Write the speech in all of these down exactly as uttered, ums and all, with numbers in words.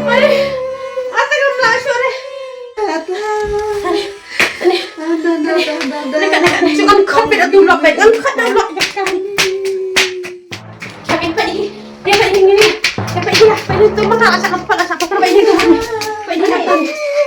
Ani, ata ngam lah shuh re. Ani, ani. Ani, ani, ani. Ani, ani, ani. Shuh ngan khot beit atu lok beit, ngan khot na lok beit. Pait, pait, pait, pait, pait, pait, pait, pait, tu mata, asal, asal, asal, pait, pait, tu mata. Pait, pait, pait,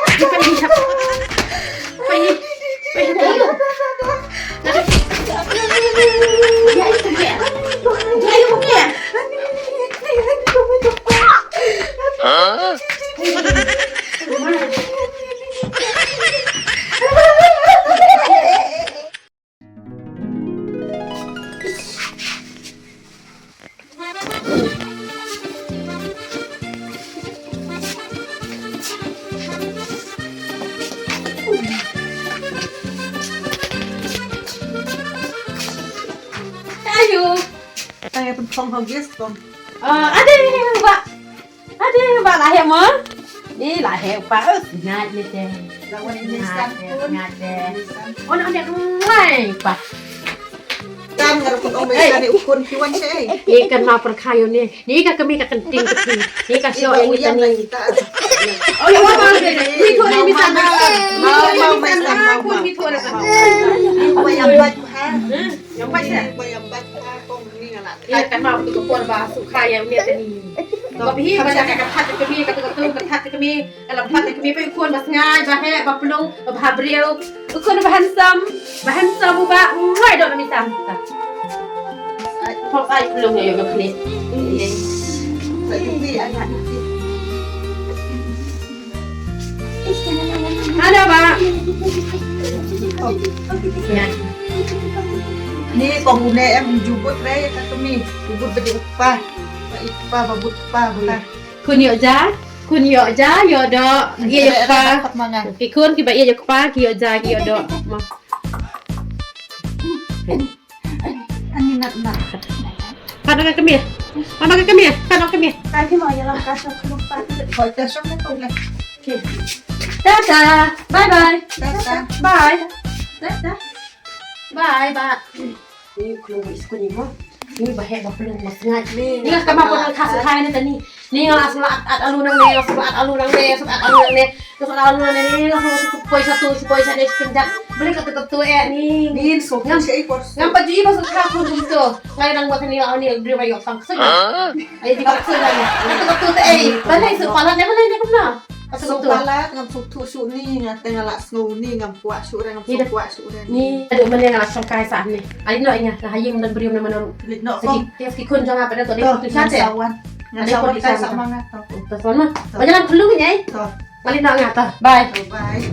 pait, pait, pait. Ayo. Tang ïa pynphong ha gas, Kong. Ah, ade, Bah. Ade, Bah, la heh mo? Ih, la heh, Bah. Sngat ne te. La wan ïa Sngat, sngat te. Wan ïa Sngat. Wan ïa Sngat, Bah. Tam nga ruh ong ba ïa ka u khun ki wan sha ei. Ïa kan ma pyrkhat ïa une. Ïa ka kmie ka kynting ka kti. Ïa ka shoh ïa ngi tani. Oh, ïa ma ma. Ïa ma ma. Ma ma ma. Ïa ma ma. Ïa ma ma. Ïa kan ma tu ka por ba sukha ïa une tani. Ba bihi ba ka kynthah ka kmie ka tu ka tu kynthah ka kmie. Ka la pynthah ka kmie peit u khun ba sngai ba heh ba plung ba bha briew. U khun ba handsome, ba handsome u ba ngai dok na mi tam. Hok ai plung ïa ka kmie. Ada ba. Ni ko une em jubut re ka kmie. Jubut ba jubut pa. Ba i pa ba but pa ba. Khun ïoh ja, khun ïoh ja, ïoh doh, ïa ïoh kpa. Ki khun kiba ïa ïoh kpa, ki ïoh ja, ki ïoh doh. Ma. Ani nat nat. Pat noh ka kmie. Pat noh ka kmie. Pat noh ka kmie. Ka ki ma ïa la ka shong khun pa. Hoi ka shong na kong la. Okay. Tata. Bye bye. Tata. Bye. Tata. Bye bye. Ni klong ba i skul ni mo. Ni ba heh ba plung ba sngai. Ni nga kama pon ka sa kai ni tani. Ni nga la sngewlat at alu nangne, nga la sngewlat at alu nangne, sngewlat at alu nangne. Nga sngewlat at alu nangne, ni nga sngewlat shu poi sha tu, shu poi sha ne, shu pynjat. Beli ka tu ka tu eh ni. Ni sngewlat sha i por. Ngam pat ju i ba sngewlat ka tu tu. Ngai nang ba tani la ni briew ba ïoh tang ksut. Ai di ba ksut la ni. Tu ka tu te eh. Balei sngewlat ne, balei ne kumno? Sngewpalat ngam sngewthuh shuh ni, nga te nga la sngew ni, ngam kwah shuh re, ngam sngewkwah shuh re. Ni, aduh, mane nga la shongkai sah ni. Ai no, nga la ha ïing don briew na mano. Leit noh kong. Ki khun jong nga pat to dei tu sha te. Nga sawan. Nga sawan kai sah ma nga to. To sawan ma. Ba jalan khulu ni ai. To. Nga leit noh nga to. Bye. Bye.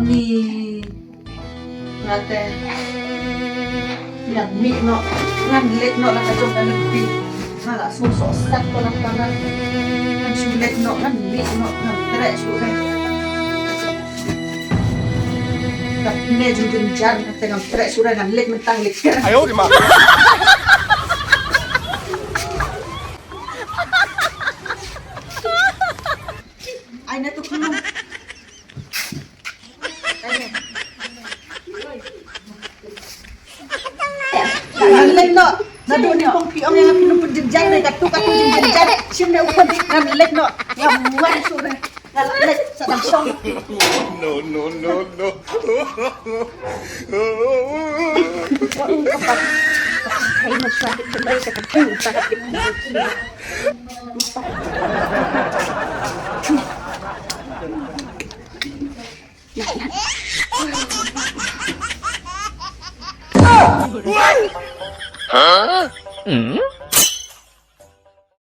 Ni. Kata ngan mih noh, ngan leit noh na ka jong ka lynti. Nga la sngewsih sat ko na ka ngan shu leit noh, ngan mih noh, ngan treh shuh re. Ka pynne jynjar, kata ngan treh shuh re, ngan leit mynta, leit. Ayo di ma. Ai na tu kunu. Ngan leit noh. Naduh nyngkong phi ong ïa nga phi nongpynjynjar, ne katto katto jynjar. Shim ne u khun, ngan leit noh. Ngam wan shuh re. Ngan leit sa dang shong. No, no, no, no.